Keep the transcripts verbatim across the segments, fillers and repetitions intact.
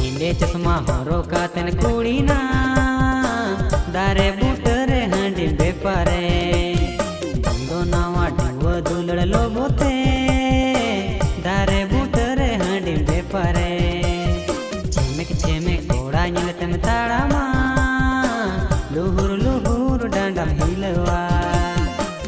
ᱦᱮᱸᱫᱮ ᱪᱚᱥᱢᱟ ᱦᱚᱨᱚᱜ ᱠᱟᱛᱮᱱ ᱠᱩᱲᱤ ᱱᱟ ᱫᱟᱨᱮ ᱵᱩᱴᱟᱹ ᱨᱮ ᱦᱟᱺᱰᱤ ᱵᱮᱯᱟᱨᱮ᱾ ᱵᱟᱝ ᱫᱚ ᱱᱟᱣᱟ ᱰᱷᱩᱣᱟᱹ ᱫᱩᱞᱟᱹᱲ ᱞᱚᱵᱚᱛᱮ ᱫᱟᱨᱮ ᱵᱩᱴᱟᱹ ᱨᱮ ᱦᱟᱺᱰᱤ ᱵᱮᱯᱟᱨᱮ᱾ ᱪᱷᱮᱢᱮᱠ ᱪᱷᱮᱢᱮᱠ ᱠᱚᱲᱟ ᱧᱮᱞ ᱛᱮᱢ ᱛᱟᱲᱟᱢᱟ ᱞᱩᱦᱩᱨ ᱞᱩᱦᱩᱨ ᱰᱟᱸᱰᱟᱢ ᱦᱤᱞᱟᱹᱣᱟ᱾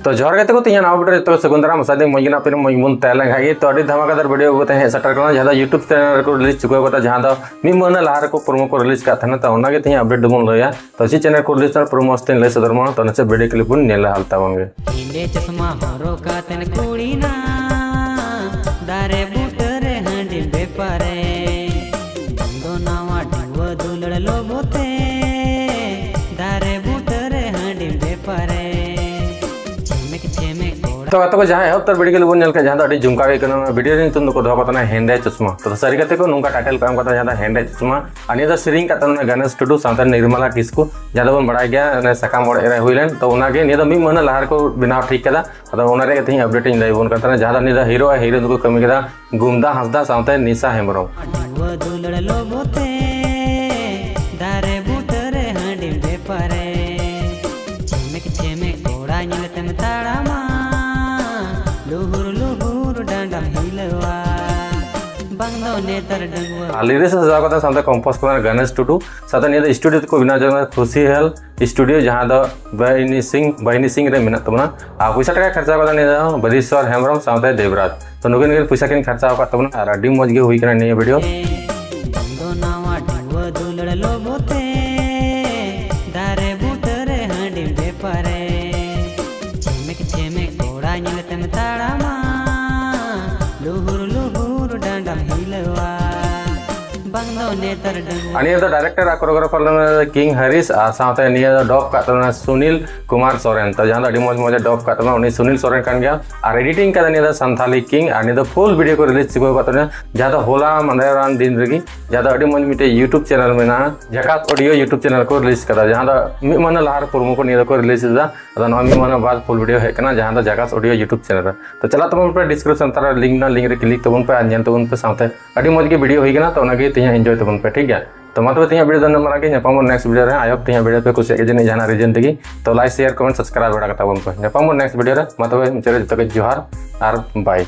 ᱛᱚ ᱡᱚᱦᱟᱨ ᱜᱟᱛᱮ ᱠᱚ, ᱛᱮᱦᱮᱧᱟᱜ ᱱᱟᱣᱟ ᱵᱷᱤᱰᱤᱭᱳ ᱨᱮ ᱡᱚᱛᱚ ᱠᱚ ᱥᱟᱹᱜᱩᱱ ᱫᱟᱨᱟᱢ᱾ ᱟᱥᱟ ᱫᱟᱹᱧ ᱢᱚᱡᱽ ᱜᱮ ᱢᱮᱱᱟᱜ ᱯᱮᱭᱟ, ᱢᱚᱡᱽ ᱵᱚᱱ ᱛᱟᱦᱮᱸ ᱞᱮᱱ ᱠᱷᱟᱡ ᱜᱮ᱾ ᱛᱚ ᱟᱹᱰᱤ ᱫᱷᱟᱢᱟᱠᱟᱫᱟᱨ ᱵᱷᱤᱰᱤᱭᱳ ᱟᱹᱜᱩ ᱠᱟᱛᱮ ᱦᱮᱡ ᱥᱮᱴᱮᱨ ᱠᱟᱱᱟ, ᱡᱟᱦᱟᱸ ᱫᱚ YouTube ᱪᱮᱱᱮᱞ ᱨᱮᱠᱚ ᱨᱤᱞᱤᱡᱽ ᱪᱩᱠᱟᱹᱣ ᱠᱟᱫᱟ, ᱡᱟᱦᱟᱸ ᱫᱚ ᱢᱤᱫ ᱢᱟᱹᱦᱱᱟᱹ ᱞᱟᱦᱟ ᱨᱮᱠᱚ ᱯᱨᱳᱢᱳ ᱠᱚ ᱨᱤᱞᱤᱡᱽ ᱠᱟᱫ ᱛᱟᱦᱮᱱᱟ᱾ ᱛᱚ ᱚᱱᱟᱜᱮ ᱛᱮᱦᱮᱧ ᱟᱯᱰᱮᱴ ᱫᱚᱵᱚᱱ ᱞᱟᱹᱭᱟ᱾ ᱛᱚ ᱪᱮᱫ ᱪᱮᱱᱮᱞ ᱠᱚ ᱨᱤᱞᱤᱡᱽ ᱠᱟᱫᱟ ᱯᱨᱳᱢᱳ ᱟᱥᱛᱮᱧ ᱞᱟᱹᱭ ᱥᱚᱫᱚᱨ ᱢᱟ, ᱛᱚ ᱱᱟᱥᱮ ᱵᱷᱤᱰᱤᱭᱳ ᱠᱞᱤᱯ ᱵᱚᱱ ᱧᱮᱞ ᱞᱟᱦᱟ ᱛᱟᱵᱚᱱ ᱜᱮ᱾ ᱦᱮᱸᱫᱮ ᱪᱚᱥᱢᱟ ᱦᱚᱨᱚᱜ ᱠᱟᱛᱮᱱ ᱠᱩᱲᱤ ᱱᱟ ᱫᱟᱨᱮ ᱵᱩᱴᱟᱹ ᱨᱮ ᱦᱟᱺᱰᱤ ᱵᱮᱯᱟᱨᱮ᱾ ᱵᱟᱝ ᱫᱚ ᱱᱟᱣᱟ ᱰᱷᱩᱣᱟᱹ ᱫᱩᱞᱟᱹᱲ ᱞᱚᱵᱚᱛᱮ ᱫᱟᱨᱮ ᱵᱩᱴᱟᱹ ᱨᱮ ᱦᱟᱺᱰᱤ ᱵᱮᱯᱟᱨᱮ᱾ ᱪᱷᱮᱢᱮᱠ ᱪᱷᱮᱢᱮᱠ ᱠᱚᱲᱟ᱾ ᱛᱚ ᱜᱟᱛᱮ ᱠᱚ, ᱡᱟᱦᱟᱸ ᱮᱦᱚᱵ ᱩᱛᱟᱹᱨ ᱵᱷᱤᱰᱤᱭᱳ ᱠᱞᱤᱯ ᱵᱚᱱ ᱧᱮᱞ ᱠᱮᱫ, ᱡᱟᱦᱟᱸ ᱫᱚ ᱟᱹᱰᱤ ᱡᱚᱢᱠᱟᱣ ᱜᱮ ᱠᱟᱱᱟ, ᱚᱱᱟ ᱵᱷᱤᱰᱤᱭᱳ ᱨᱮ ᱧᱩᱛᱩᱢ ᱫᱚᱠᱚ ᱫᱚᱦᱚ ᱠᱟᱫᱟ ᱦᱮᱸᱫᱮ ᱪᱚᱥᱢᱟ᱾ ᱛᱚ ᱥᱟᱹᱨᱤ ᱠᱟᱛᱮ ᱠᱚ ᱱᱚᱝᱠᱟ ᱴᱟᱭᱴᱮᱞ ᱠᱚ ᱮᱢ ᱠᱟᱫᱟ, ᱡᱟᱦᱟᱸ ᱫᱚ ᱦᱮᱸᱫᱮ ᱪᱚᱥᱢᱟ᱾ ᱟᱨ ᱱᱤᱭᱟᱹ ᱫᱚ ᱥᱮᱨᱮᱧ ᱠᱟᱫ ᱛᱟᱵᱚᱱᱟ ᱜᱚᱱᱮᱥ ᱴᱩᱰᱩ ᱥᱟᱶᱛᱮ ᱱᱤᱨᱢᱟᱞᱟ ᱠᱤᱥᱠᱩ, ᱡᱟᱦᱟᱸ ᱫᱚᱵᱚᱱ ᱵᱟᱲᱟᱭ ᱜᱮᱭᱟ ᱚᱱᱮ ᱥᱟᱠᱟᱢ ᱚᱲᱮᱡ ᱨᱮ ᱦᱩᱭ ᱞᱮᱱ᱾ ᱛᱚ ᱚᱱᱟᱜᱮ ᱱᱤᱭᱟᱹ ᱫᱚ ᱢᱤᱫ ᱢᱟᱹᱦᱱᱟᱹ ᱞᱟᱦᱟ ᱨᱮᱠᱚ ᱵᱮᱱᱟᱣ ᱴᱷᱤᱠ ᱠᱟᱫᱟ᱾ ᱟᱫᱚ ᱚᱱᱟ ᱨᱮᱭᱟᱜ ᱛᱮᱦᱮᱧ ᱟᱯᱰᱮᱴ ᱤᱧ ᱞᱟᱹᱭ ᱟᱵᱚᱱ ᱠᱟᱱ ᱛᱟᱦᱮᱱᱟ, ᱡᱟᱦᱟᱸ ᱫᱚ ᱱᱤᱭᱟᱹ ᱫᱚ ᱦᱤᱨᱳ ᱟᱨ ᱦᱤᱨᱳᱭᱤᱱ ᱫᱚᱠᱚ ᱠᱟᱹᱢᱤ ᱠᱮᱫᱟ ᱜᱩᱢᱫᱟ ᱦᱟᱸᱥᱫᱟ ᱥᱟᱶᱛᱮ ᱱᱤᱥᱟ ᱦᱮᱢᱵᱨᱚᱢ᱾ ᱰᱷᱩᱣᱟᱹ ᱫᱩᱞᱟᱹᱲ ᱞᱚᱵᱚᱛᱮ ᱫᱟᱨᱮ ᱵᱩᱴᱟᱹ ᱨᱮ ᱦᱟᱺᱰᱤ ᱵᱮᱯᱟᱨᱮ᱾ ᱪᱷᱮᱢᱮᱠ ᱪᱷᱮᱢᱮᱠ ᱠᱚᱲᱟ ᱧᱮᱞ ᱛᱮᱢ ᱛᱟᱲᱟᱢᱟ ᱞᱩᱦᱩᱨ ᱞᱩᱦᱩᱨ ᱰᱟᱸᱰᱟᱢ ᱦᱤᱞᱟᱹᱣᱟ᱾ ᱵᱟᱝ ᱫᱚ ᱱᱮᱛᱟᱨ ᱰᱟᱺᱜᱩᱣᱟᱹ᱾ ᱟᱨ ᱞᱤᱨᱤᱠᱥ ᱥᱟᱡᱟᱣ ᱠᱟᱫᱟ ᱥᱟᱶᱛᱮ ᱠᱚᱢᱯᱳᱡᱽ ᱠᱟᱫᱟ ᱜᱚᱱᱮᱥ ᱴᱩᱰᱩ, ᱥᱟᱶᱛᱮ ᱱᱤᱭᱟᱹ ᱫᱚ ᱥᱴᱩᱰᱤᱭᱳ ᱛᱮᱠᱚ ᱵᱮᱱᱟᱣ ᱡᱚᱝ ᱠᱟᱱᱟ ᱠᱷᱩᱥᱤ ᱦᱮᱞ ᱥᱴᱩᱰᱤᱭᱳ, ᱡᱟᱦᱟᱸ ᱫᱚ ᱵᱟᱦᱤᱱᱤ ᱥᱤᱝ, ᱵᱟᱦᱤᱱᱤ ᱥᱤᱝ ᱨᱮ ᱢᱮᱱᱟᱜ ᱛᱟᱵᱚᱱᱟ᱾ ᱟᱨ ᱯᱚᱭᱥᱟ ᱴᱟᱠᱟ ᱠᱷᱚᱨᱪᱟ ᱠᱟᱫᱟ ᱱᱤᱭᱟᱹ ᱫᱚ ᱵᱟᱫᱤᱥᱣᱚᱨ ᱦᱮᱢᱵᱨᱚᱢ ᱥᱟᱶᱛᱮ ᱫᱮᱵᱽᱨᱟᱡᱽ᱾ ᱛᱚ ᱱᱩᱠᱤᱱ ᱜᱮ ᱯᱚᱭᱥᱟ ᱠᱤᱱ ᱠᱷᱚᱨᱪᱟ ᱟᱠᱟᱫ ᱛᱟᱵᱚᱱᱟ ᱟᱨ ᱟᱹᱰᱤ ᱢᱚᱡᱽ ᱜᱮ ᱦᱩᱭ ᱠᱟᱱᱟ ᱱᱤᱭᱟᱹ ᱵᱷᱤᱰᱤᱭᱳ᱾ ᱵᱟᱝ ᱫᱚ ᱱᱟᱣᱟ ᱰᱷᱩᱣᱟᱹ ᱫᱩᱞᱟᱹᱲ ᱞᱚᱵᱚᱛᱮ ᱫᱟᱨᱮ ᱵᱩᱴᱟᱹ ᱨᱮ ᱦᱟᱺᱰᱤ ᱵᱮᱯᱟᱨᱮ᱾ ᱪᱷᱮᱢᱮᱠ ᱪᱷᱮᱢᱮᱠ ᱠᱚᱲᱟ ᱧᱮᱞ ᱛᱮᱢ ᱛᱟᱲᱟᱢᱟ ᱞᱩᱦᱩᱨ ᱞᱩᱦᱩᱨ ᱰᱟᱸᱰᱟᱢ ᱦᱤᱞᱟᱹᱣᱟ᱾ ᱵᱟᱝ ᱫᱚ ᱱᱮᱛᱟᱨ ᱰᱟᱺᱜᱩᱣᱟᱹ᱾ ᱟᱨ ᱱᱤᱭᱟᱹ ᱫᱚ ᱰᱟᱭᱨᱮᱠᱴᱚᱨ ᱟᱨ ᱠᱳᱨᱤᱭᱳᱜᱨᱟᱯᱷᱟᱨ ᱞᱮᱱᱟ ᱠᱤᱝ ᱦᱟᱨᱤᱥ, ᱟᱨ ᱥᱟᱶᱛᱮ ᱱᱤᱭᱟᱹ ᱫᱚ ᱰᱚᱵ ᱠᱟᱜ ᱛᱟᱵᱚᱱᱟ ᱥᱩᱱᱤᱞ ᱠᱩᱢᱟᱨ ᱥᱚᱨᱮᱱ᱾ ᱛᱚ ᱡᱟᱦᱟᱸ ᱫᱚ ᱟᱹᱰᱤ ᱢᱚᱡᱽ ᱢᱚᱡᱽ ᱮ ᱰᱚᱵ ᱠᱟᱜ ᱛᱟᱵᱚᱱᱟ, ᱩᱱᱤ ᱥᱩᱱᱤᱞ ᱥᱚᱨᱮᱱ ᱠᱟᱱ ᱜᱮᱭᱟ᱾ ᱟᱨ ᱮᱰᱤᱴᱤᱝ ᱠᱟᱫᱟ ᱱᱤᱭᱟᱹ ᱫᱚ ᱥᱟᱱᱛᱷᱟᱞᱤ ᱠᱤᱝ, ᱟᱨ ᱱᱤᱭᱟᱹ ᱫᱚ ᱯᱷᱩᱞ ᱵᱷᱤᱰᱤᱭᱳ ᱠᱚ ᱨᱤᱞᱤᱡᱽ ᱪᱩᱠᱟᱹᱣ ᱠᱟᱜ ᱛᱟᱵᱚᱱᱟ, ᱡᱟᱦᱟᱸ ᱫᱚ ᱦᱚᱞᱟ ᱢᱟᱫᱷᱮᱨᱟᱱ ᱫᱤᱱ ᱨᱮᱜᱮ, ᱡᱟᱦᱟᱸ ᱫᱚ ᱟᱹᱰᱤ ᱢᱚᱡᱽ ᱢᱤᱫᱴᱮᱡ YouTube ᱪᱮᱱᱮᱞ ᱢᱮᱱᱟᱜᱼᱟ, ᱡᱟᱠᱟᱛ ᱚᱰᱤᱭᱳ YouTube ᱪᱮᱱᱮᱞ ᱠᱚ ᱨᱤᱞᱤᱡᱽ ᱠᱟᱫᱟ, ᱡᱟᱦᱟᱸ ᱫᱚ ᱢᱤᱫ ᱢᱟᱹᱦᱱᱟᱹ ᱞᱟᱦᱟ ᱨᱮ ᱯᱨᱳᱢᱳ ᱠᱚ ᱱᱤᱭᱟᱹ ᱫᱚᱠᱚ ᱨᱤᱞᱤᱡᱽ ᱞᱮᱫᱟ᱾ ᱟᱫᱚ ᱱᱚᱣᱟ ᱢᱤᱫ ᱢᱟᱹᱦᱱᱟᱹ ᱵᱟᱫ ᱯᱷᱩᱞ ᱵᱷᱤᱰᱤᱭᱳ ᱦᱮᱡ ᱠᱟᱱᱟ, ᱡᱟᱦᱟᱸ ᱫᱚ ᱡᱟᱠᱟᱥ ᱚᱰᱤᱭᱳ YouTube ᱪᱮᱱᱮᱞ ᱨᱮ᱾ ᱛᱚ ᱪᱟᱞᱟᱜ ᱛᱟᱵᱚᱱ ᱯᱮ ᱰᱤᱥᱠᱨᱤᱯᱥᱚᱱ ᱛᱟᱞᱟ ᱞᱤᱝᱠ ᱢᱮᱱᱟᱜᱼᱟ, ᱞᱤᱝᱠ ᱨᱮ ᱠᱞᱤᱠ ᱛᱟᱵᱚᱱ ᱯᱮ ᱟᱨ ᱧᱮᱞ ᱛᱟᱵᱚᱱ ᱯᱮ᱾ ᱥᱟᱶᱛᱮ ᱟᱹᱰᱤ ᱢᱚᱡᱽ ᱜᱮ ᱵᱷᱤᱰᱤᱭᱳ ᱦᱩᱭ ᱠᱟᱱᱟ᱾ ᱛᱚ ᱚᱱᱟᱜᱮ ᱤᱧᱟᱹᱜ ᱮᱱᱡᱚᱭ ᱛᱟᱵᱚᱱ ᱯᱮ, ᱴᱷᱤᱠ ᱜᱮᱭᱟ? ᱛᱚ ᱢᱟ ᱛᱚᱵᱮ ᱛᱮᱦᱮᱧᱟᱜ ᱵᱷᱤᱰᱤᱭᱳ ᱫᱚ ᱱᱤᱱᱟᱹᱜ ᱢᱟᱨᱟᱝ ᱜᱮ᱾ ᱧᱟᱯᱟᱢ ᱵᱚᱱ ᱱᱮᱠᱥᱴ ᱵᱷᱤᱰᱤᱭᱳ ᱨᱮ᱾ ᱟᱭᱚᱵ ᱛᱮᱦᱮᱧᱟᱜ ᱵᱷᱤᱰᱤᱭᱳ ᱯᱮ ᱠᱩᱥᱤᱭᱟᱜ ᱜᱮ ᱡᱟᱹᱱᱤᱡ ᱡᱟᱦᱟᱱᱟᱜ ᱨᱤᱡᱮᱱ ᱛᱮᱜᱮ᱾ ᱛᱚ ᱞᱟᱭᱤᱠ, ᱥᱮᱭᱟᱨ, ᱠᱚᱢᱮᱱᱴ, ᱥᱟᱵᱥᱠᱨᱟᱭᱤᱵ ᱵᱟᱲᱟ ᱠᱟᱛᱟ ᱵᱚᱱ ᱯᱮ᱾ ᱧᱟᱯᱟᱢ ᱵᱚᱱ ᱱᱮᱠᱥᱴ ᱵᱷᱤᱰᱤᱭᱳ ᱨᱮ᱾ ᱢᱟ ᱛᱚᱵᱮ ᱢᱩᱪᱟᱹᱫ ᱨᱮ ᱡᱚᱛᱚ ᱜᱮ ᱡᱚᱦᱟᱨ ᱟᱨ ᱵᱟᱭ᱾